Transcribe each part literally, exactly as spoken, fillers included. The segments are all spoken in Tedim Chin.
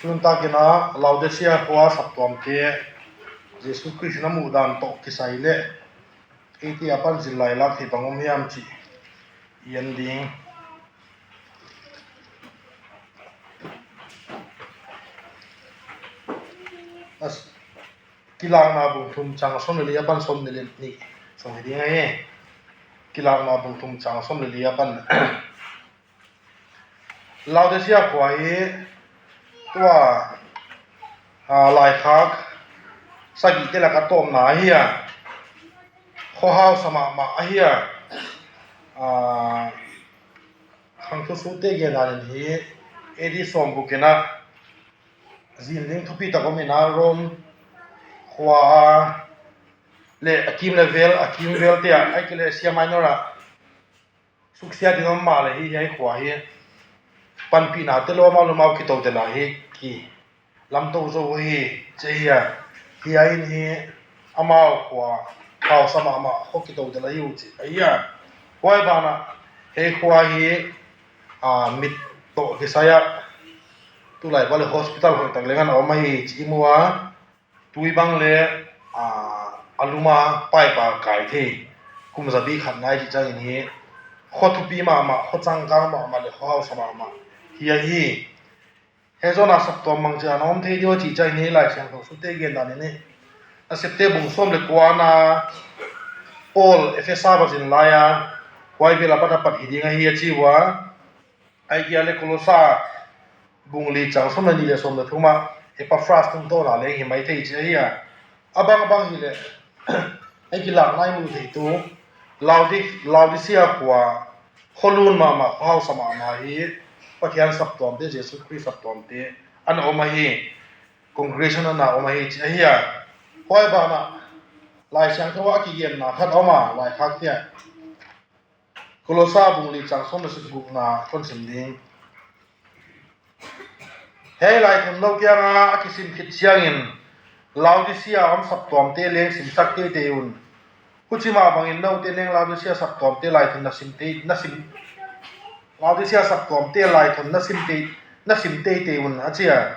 Tun takin ah Laodicea khua saptuamte Jesu Khrist in a muhdan tawh kisai leh eite a pan zin lailak thei bang om hiam cih i en ding. As- Kilakna bung thum cang sawm le li a pan sawm le li nih sung hi ding ahi. Kilakna bung thum cang sawm le li a pan. Laodicea khua hi tua, a, laikhak sagihte lak a tawpna ahi a, khuahausa mahmah ahi a, a, khangthu sute gen dan in hi A D sawm bukin ah zin ding thupi tak om in ah Rome khua a le a kim le vel, a kim vel te ah, ahih kei leh Asia Minor ah suksiat in om mah le hi, hiai khua hi panpihna te lo amau lo amau kito te la hi ki lamto zo hi ci hi a, hiai in hi amau khua hausa mahmah khua kito te la hi uh ci ahi a. Huai banah hiai khua hi, a, mit tawh kisai ah tulai bang le hospital hoih tak leng a om ahi ci i mu a, tui bang le, a, a lum a paipa kai thei kum zabi khat nai cih ciangin hi khua thupi mahmah, khua changkang mahmah le khua hausa mahmah hi ahi. Hiai zawn a saptuam bangci a na om thei diam cih ciangin hi Laisiangtho sute gen dan in hi Nasepte bung sawm le kuana Paul Efesa va zin lai a, huai vel a pat a pat hi ding ahi a ci uh a. Ahih kei leh Kolosa bung li cang sawm le nih le sawm le thum ah Epafras tungtawn a leng hi mai thei ci ahi a. A bangbang hi leh ei kilakna i muh thei tu Laodi- Laodicea khua khualun mahmah, khuahausa mahmah hi Pathian saptuamte, Jesu Khrist saptuamte ana om ahi, congregation ana om ahi ci ahi a. Huai banah Laisiangtho ah a kigenna khat a om a, laikhak te ah Kolosa bung li cang sawm le gukna kon sim ding. Hiai lai thum no kiangah a kisim khit ciangin Laodicea a om saptuamte leng simsak teitei un. Huchi mah bangin note leng Laodicea saptuamte lai thum na sim tei- na sim Laodicea saptuamte lai thum na sim tei- na sim teitei un a ci a.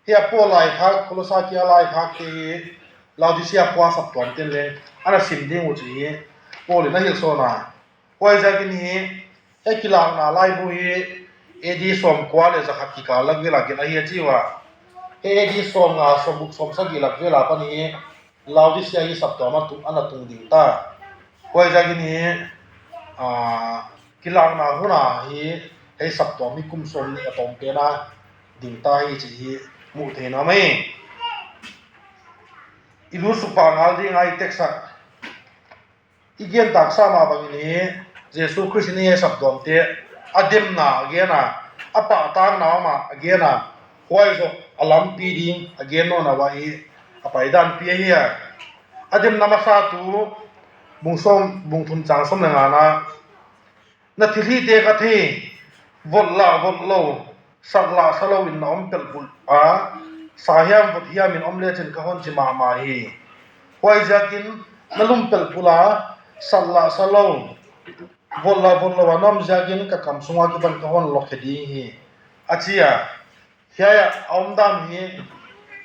Hiai Paul laikhak, Kolosa kia laikhakte hi Laodicea khua saptuamte leng ana sim ding uh ci hi Paul in a hilh sawn a. Huaiziakin hi hiai kilakna laibu hi A D sawm kua le za khat kikal lak vel a gelh ahi a ci uh a. Hiai A D sawm nga, sawm guk, sawm sagih lak vel a pan hi Laodicea hi saptuam a tung- ana tung ding ta. Huaiziakin hi, a, kilakna hun a hi hiai saptuam hi kum sawm nih a tawm pen a ding ta hi ci hi muh theih na mai. I lut suk pah ngal ding a i teksa i gen taksa mah bangin hi Jesu Khrist in hiai saptuamte a demna a gen a, a pahtakna om a a gen a, huai zawh a lampi ding a gen nawn a, huai hi a paidanpi ahi a. A demna masa tu bung sawm, bung thum cang sawm le ngana, na thilhihte ka thei, vot lah vot lo, sak lah sa lo in na om pelhpelh a, sa hiam vot hiam in om lecin ka hon ci mahmah hi. Huaiziakin na lum pelhpelh a, sak lah sa lo, vot lah vot lo a na om ziakin ka kam sunga kipan ka hon lokhia ding hi a ci a. Hiai a om dan hi,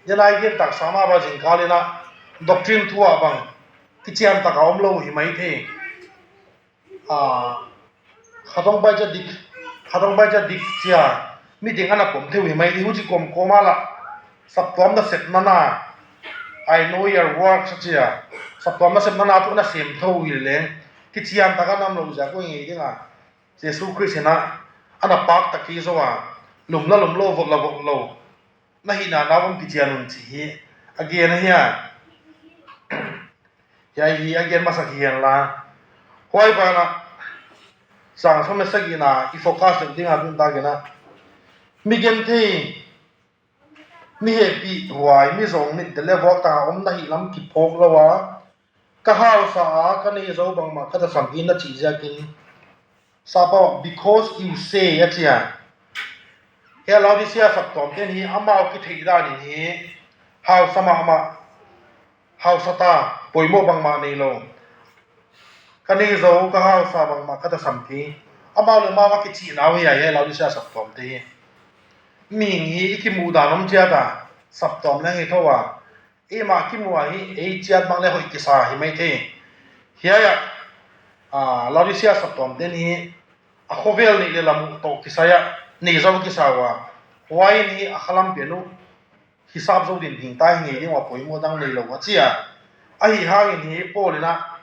hiai lai gen taksa mah bang zingkal in ah doctrine thu ah bang kician tak a om lo hi mai thei. A, khat hong pai cia dik, khat hong pai cia dik cia, miding ana pom thei uh hi mai thei. Huci kawmkawm a lah saptuam nasepna na, "I know your works," a cia, saptuam nasepna na thu na sem tho uh hi leng kician tak a na om lo ziak uh hi ngei ding a. Jesu Khrist in ah ana pak tak hi zo a, lum la lum lo, vot la vot lo, na hihna na om kician un ci hi a gen ahi a. Hiai hi a gen masak hi hen la. Huai banah sang sawm le sagihna i focus deuh ding a tun takin ah, mi genthei, mi hehpih huai, mi zawng mit te le vuak tang a om na hih lam kiphawk lo a, ka hausa a ka nei zo bangmah ka tasam hi na cih ziakin, sapa, "Because you say," a cia. Hiai Laodicea saptuam ten hi amau kitheih danin hi hausa mahmah, hausa ta, poimoh bangmah nei lo, ka nei zo, ka hausa bangmah ka tasam hi. Amau le amau a kicihna uh hi a, hiai Laodicea saptuam te hi. mihing hi i kimuh dan om ciat a, saptuam leng hi tho a, eimah kimuh a hi ei ciat bang le hoih kisa hi mai thei. Hiai ah, a, Laodicea saptuam ten hi a khovel neih le lam uh tawh kisai ah nei zo kisa uh a, huai in hi a khalam pen uh hisap zo din ding ta hi ngei ding uh a, poimaw dang nei lo a ci a. Ahi hangin hi Paul in ah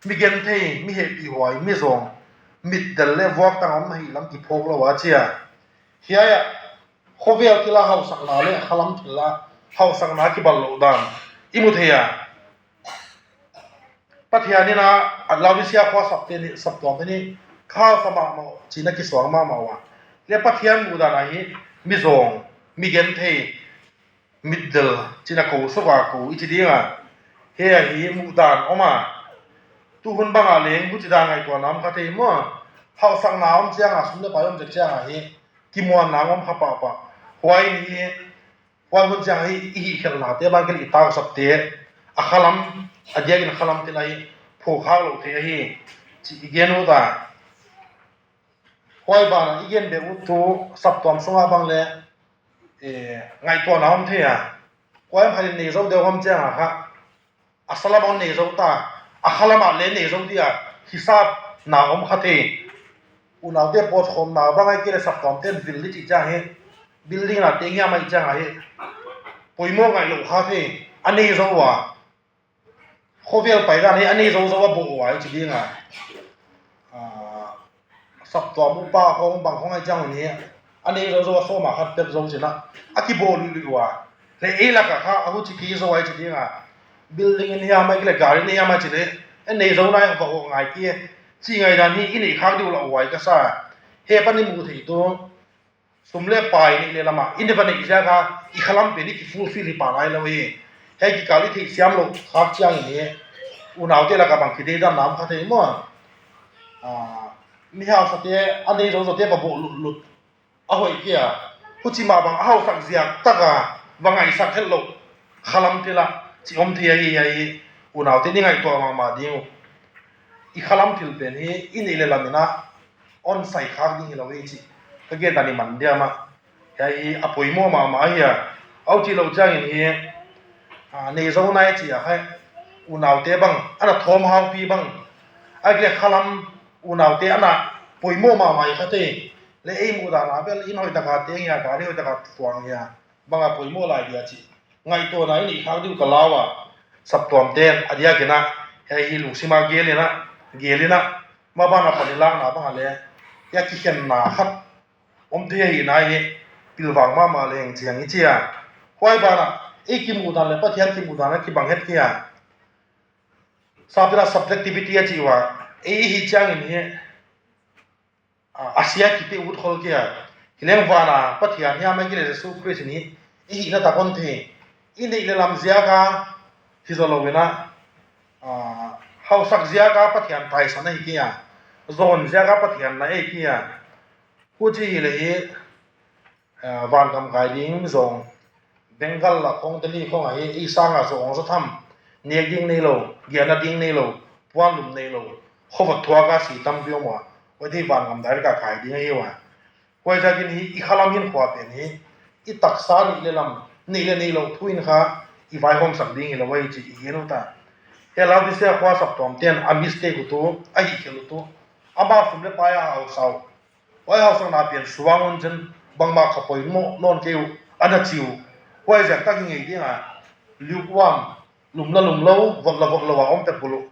mi genthei, mi hehpihhuai, mi zawng, mitdel le vuaktang om ahih lam kiphawk lo a ci a. Hiai ah khovel thil a hausakna le khalam thil a hausakna kibal loh dan i mu thei a. Pathian in ah Laodicea khua sapte nih, saptuamte nih kha hausa mahmah ci-in a kisuang mahmah uh a. Le Pathian muhdan ah hi mi zawng, mi genthei, mitdel ci-in a ko suk a, ko i ci ding a. Hiai ah hi muhdan om a. Tuhun bang ah leng huci dan ngaihtuahna om kha thei maw. Hausakna om ciang a, sum le pai om zek ciang a hi kimuanna om kha pahpah. Huai in hi, huai hun ciang hi i hihkhelhnate bang kil i taksapte a khalam, a diakin khalam thil ah hi phawk khak loh thei ahi cih i gen ut a. Huai banah i gen beh ut thu saptuam sungah bang le, eh, ngaihtuahna om thei a. Kuai khat in nei zo deuh om ciang a kha a salam ah nei zo ta, a khalam ah le nei zo dia, hisapna om kha thei. Unaute pawtkhawmna bang ahih kei leh saptuamte in vil di cih ciang hi, building ah teng hiam ahih ciang a hi poimaw ngaih loh kha thei. A nei zo uh a, khovel pai dan hi a nei zozo a bawh uh a i ci ding a. A, saptuam upa khawng bang khawng ahih ciang un hi a nei zozo a sawm a khat pek zo ci-in ah a kibawh luihluih uh a. Le ei lakah kha a huci kei zo a i ci ding a. Building in hiam ahih kei leh gari in hiam ahih ci leh a nei zo nai va hawh ngai kei, cih ngaihdan hi i neih khak ding uh lauhuai ka sa. Hiai pan i muh theih tu sum le pai neih le lam ah i na va neih ziak a i khalam pen i kifulfill hi pah nai lo hi. Hiai kikal i theihsiam loh khak ciangin hi unaute lakah bang kideidanna om kha thei maw. A, mi hausate a nei zozate va bawh lutlut a hoih kei a. Huci mah bang a hausak ziak tak a va ngaihsak het loh khalam thil ah ci om thei ahi, ahi. Unaute nih ngaihtuah mahmah ding uh. I khalam thil pen hi i neih le lam in ah onsai khak ding hi lo hi cih ka gen dan i man diam ah. Hiai hi a poimaw mahmah ahi a. Au cih loh ciangin hi, a, nei zo nai ci a kha unaute bang a na thawm haupi bang, ahih kei leh khalam unaute a na poimaw mahmah hi kha thei. Le ei muhdan a bel inn hoih tak a teng hi a, gari hoih tak a tuang hi a, bang a poimaw lai dia cih ngaihtuahna i neih khak ding uh ka lau a. Saptuamte in a diakin ah hiai hi lungsim a gel in ah, gel in ah, maban a pan i lakna bang a le hiai kikhenna khat om thei ahihna hi pilvang mahmah leng ciang i ci a. Huai banah ei kimuhdan le Pathian kimuhdan a kibang het kei a. Saptuam ah subjectivity a ci uh a, ei i hih ciangin hi a, a sia kipia ut khol kei a. Hi leng van a Pathian hiam ahih kei leh Jesu Khrist in hi i hihna tak hon thei. I neih le lam ziak a hi zaw lo in ah, a, hausak ziak a Pathian taisan ahi kei a, zawn ziak a Pathian na ahi kei a. Huci hi leh hi, a, vangam kai ding zawng, Bengal lah khawng, Delhi khawng ah hi ei sang a zawng zaw tham, nek ding nei lo, giahna ding nei lo, puanlum nei lo, khuavak thuak a si tampi om uh a, huaite vangam direct a kai ding ahi uh a. Huaiziakin hi i khalam hinkhua pen hi i taksa neih le lam, neih le neih loh thu in kha i vaihawmsak ding hi lo ahi cih i gen uh ta. Hiai Laodicea khua saptuamte in a mistake uh tu, a hihkhelh uh tu, amau sum le pai a hausa uh, huai hausakna pen suang un cin, bangmah kha poimaw nawn kei uh a na ci uh. Huaiziak tak hi ngei ding a, lukewarm, lum la lum lo, vot la vot lo a om pek bul uh.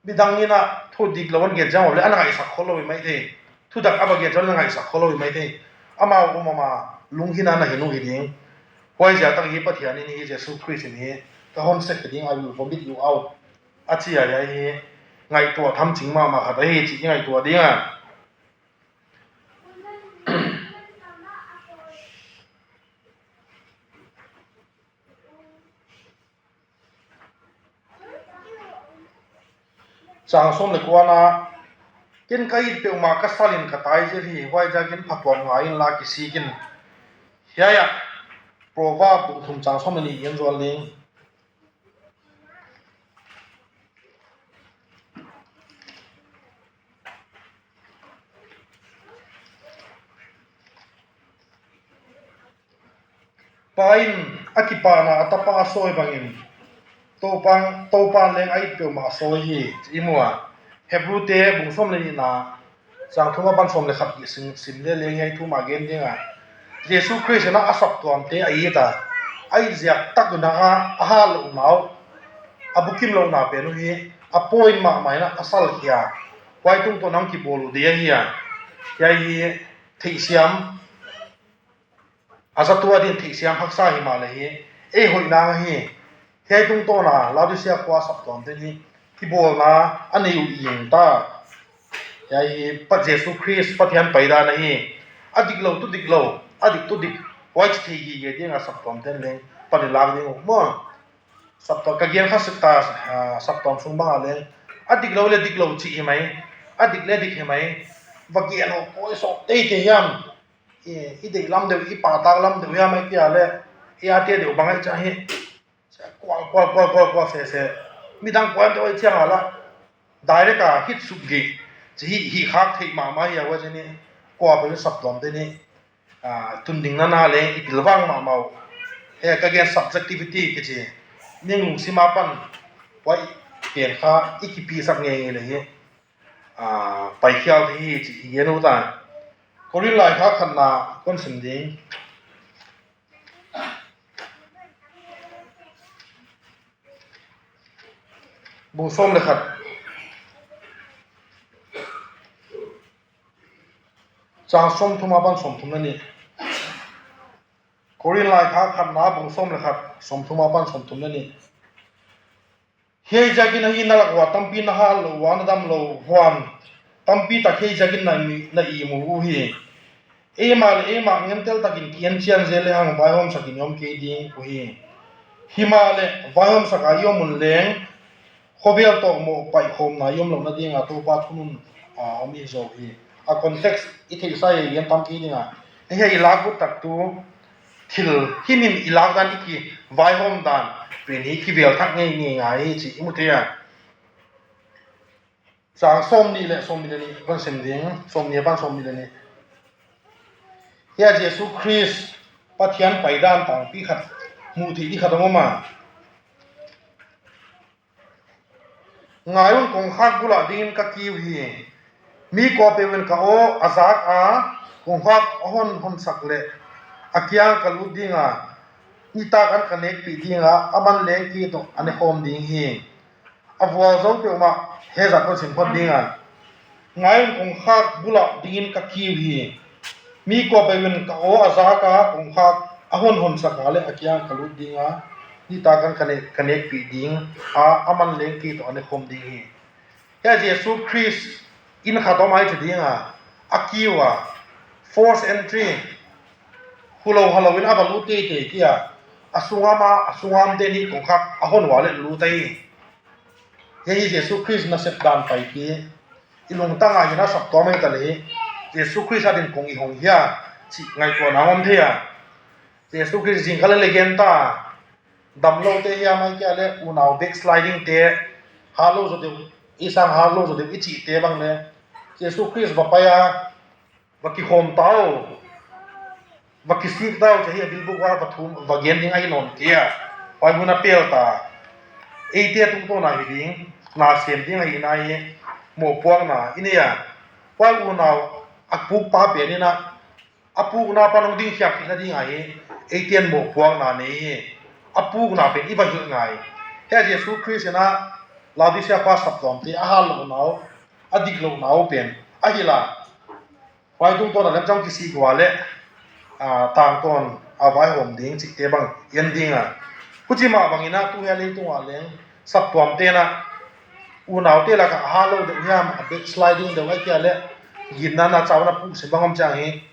Midang in ah thu dik lo an gen ciang uh le a na ngaihsak khol lo hi mai thei. Thu dak a va gen ciang uh le a ngaihsak khol lo hi mai thei. Amau um ama lunghin a na hin uh hi ding. Huaiziak tak hi Pathian in hi, Jesu Khrist in hi ka hon sek ding, I will vomit you out, a ci a, hiai hi ngaihtuah thamcing mahmah khat ahi cih i ngaihtuah ding a. Chang sawm le kuana, ken ka it peuhmah ka salin ka tai zel hi, huaiziakin phatuam ngai inla kisik in. Hiai ah Proverb bung thum chang sawm le nih i en zual ning. Pa in a kipahna a tapa a sawi bangin Topa, Topa leng a it peuhmah a sawi hi, ci i mu a. Hebrute bung sawm le nihna, cang thum a pan sawm le khat sim, sim le leng hiai thu mah gen ding a. Jesu Khrist in a saptuamte a it a, a it ziak tak in a, a hat lohna uh, a bukim lohna pen uh hi, a point mahmah in a salkhia, huai tungtawn a hong kibawl uh ding ahi a. Hiai hi theihsiam, a zatu adingin theihsiam haksa hi mah leh hi, ei hoihna hi. Hiai tungtawn a Laodicea khua saptuamte hi kibawlna a nei uh ing ta. Hiai hi Pa Jesu Khrist Pathian paidan ahi. A dik lo tu dik lo, a dik tu dik, huai ci thei gige ding a saptuamte leng pan i lak ding uh maw. Saptuam ka gen kha sik ta, ah, saptuam sung bang a leng a dik lo le dik lo cih hi mai, a dik le dik hi mai. Va gen uh, koi sawk teitei hiam? I, i deih lam deuh, i pahtak lam deuh hiam, ai kia le, i ate deuh bang ai ciang hi. Kual, kual, kual, kual, kual, se, se. Midang kual deuh ai ciang a la. Direct a hit suk gih. Ci hi, hi khak theih mahmah hi a, huai ci ni. Kua peuh saptuamte ni. Ah, tunding nana le, i pilvang mahmah uh. He, ka gen subjectivity kici. Ning lungsim a pan. Huai pen kha, i kipisak ngeingei le hi. Ah, paikhial hi ci i gen uh ta. Korin laikhak khatna kon sim ding. Bung sawm le khat. Cang sawmthum a pan sawmthum le nih. Korin laikhak khatna bung sawm le khat, sawmthum a pan sawmthum le nih. Hiai ziakin ahi, na lak ua tampi na hat loh ua na dam loh huan tampi tak hiai ziakin na i, na i mu uh hi. Eimah le eimah ngentel takin ki-en cian zel lehang vaihawmsakin i om kei ding uh hi. Himahleh vaihawmsak a i om un leng khovel tawh mawh paihkhawmna i om lohna dinga Topa thunun a om i hi zaw hi. A context i theihsa i gen tam kei dinga, hiai i lak uh tak tu thil himhim i lak dan, i kivaihawm dan pen hi kivel thak ngeingei ngai hi ci i mu thei a. Cang sawmnih le sawmnih le nih pan sim ding, sawmnih a pan sawmnih le nih. Hiai Jesu Khrist Pathian paidan tangpi khat muh theih di khat a om a. Ngai un, kongkhak bulah dingin ka kiu hi. Mi kuapeuh in ka aw a zak a, kongkhak a hon honsak leh a kiang ka lut dinga, nitak an ka nekpih dinga, aman leng kei tawh a nekhawm ding hi. A vualzo peuhmah hezat kon sim phot dinga. Ngai un, kongkhak bulah dingin ka kiu hi. Mi kuapeuh in ka aw a zak a, kongkhak a hon honsak a leh a kiang ka lut dinga, nitak an ka nek, ka nekpih ding a, aman leng kei tawh a nekhawm ding hi. Hiai Jesu Khrist in khat om ai ci dinga, a kiu a, force entry, hulo halo in a va lut teitei kia, a sungam a, a sungam te ni kongkhak a hon ua leh lut ei. Hiai hi Jesu Khrist nasep dan pai ki. I lungtang a hi na saptuam ei ta le hi. Jesu Khrist a din kong i hong hia, ci ngaihtuahna om thei a. Jesu Khrist zingkal le gen ta. Dam lo te hiam ai kia le unau backsliding te, hat lo zaw deuh, i sang hat lo zaw deuh i cih te bang le. Jesu Khrist va pai a, va kikhawm ta uh, va kisik ta uh, ci hi a bilbuk ua va thum, va gen ding ahi nawn kei a. Huai hun a pel ta. Eite tungtawn a hi ding, na sem ding ahi na hi, mohpuakna i nei a. Huai unau a pukpa pen in a, a pukna pan hong dingkhiak theihna ding ahi, eiten mohpuakna nei hi. A pukna pen i va hilh ngai. Hiai Jesu Khrist in a Laodicea khua saptuamte a hat lohna uh, a dik lohna uh pen a hilh a. Huai tungtawn a lemcang kisik ua leh, ah, tangtawn a vaihawm ding cihte bang i en ding a. Huchi mah bangin a tu hiai leitung a leng saptuamte in a unaute lak a hat lo deuh hiam, a backsliding deuh ai kia leh, ginna na cauna puk sim bang om ciang hi.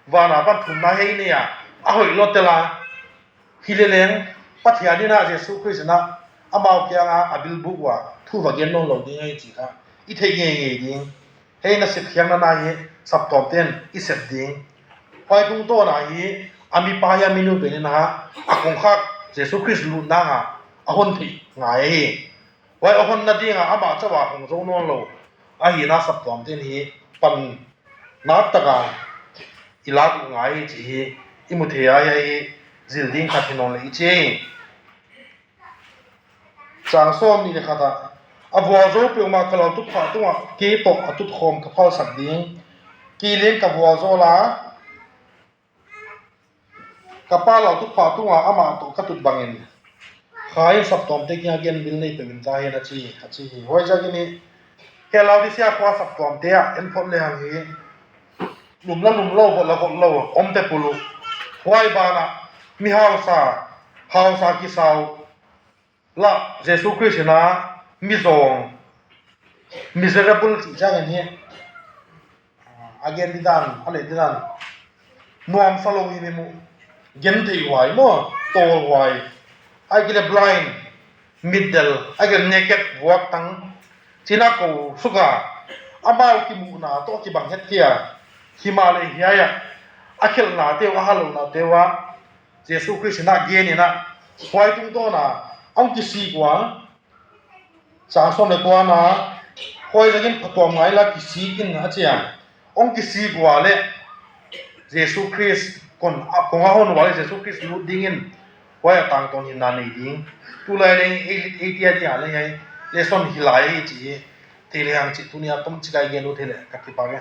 Van a pan thumna hei nei a, a hoih lo tel a. Hi le leng, Pathian in a Jesu Khrist in a amau kiang a a bilbuk ua thu va gen nawn lo ding ahi cih kha i theih ngeingei ding. Hei nasep khiakna na hi saptuamten i sep ding. Huai tungtawn a hi a mipa hi a minu pen in a, a kongkhak Jesu Khrist lutna a, a hon theih ngai ahi. Huai a honna dinga amah cauh a hong zo nawn lo ahihna saptuamten hi pan nak taka i lak uh ngai hi cih hi i mu thei a, hiai hi zil ding khat hi nawn leh i ci. Chang sawm nih le khat ah, a vualzo peuhmah ka laltukphah tungah kei tawh a tutkhawm ka phalsak ding. Kei leng ka vualzawl a, ka Pa laltukphah tungah amah tawh ka tut bangin Kha in saptuamte kiangah genvil nei peuhin za hen a ci, a ci hi. Huaiziakin hi, hih Laodicea khua saptuamte ah en phot lehang hi, lum la lum lo, vot la vot lo omte pul uh. Huai banah mi hausa, hausa kisa uh, la Jesu Khrist in a mizawng, miserable cih ciangin hi, a gen didan, a let didan, nuamsa lo hi mi muh, gentheih huai maw, tawlhuai, ahih kei leh blind, mitdel, ahih kei leh naked, vuaktang, cina ko suka, amau kimuhna tawh kibang het khia. Himahleh hiai ah a khelhnate uh, a halonate uh ah Jesu Khrist in a gen in a, huai tungtawn a hong kisik uh a, chang sawm le kuana, huaiziakin phatuam ngai la kisik in a ci a, hong kisik uh a leh Jesu Khrist kon, a kong a hon uh a leh Jesu Khrist lut dingin huai a tangtawn hinna nei ding. Tulai leng ei, ei tia dia leh hiai lesson hi lai hi ci hi. Thei lehang ci, tuni a tomcik a i gen uh thei leh ka kipak e.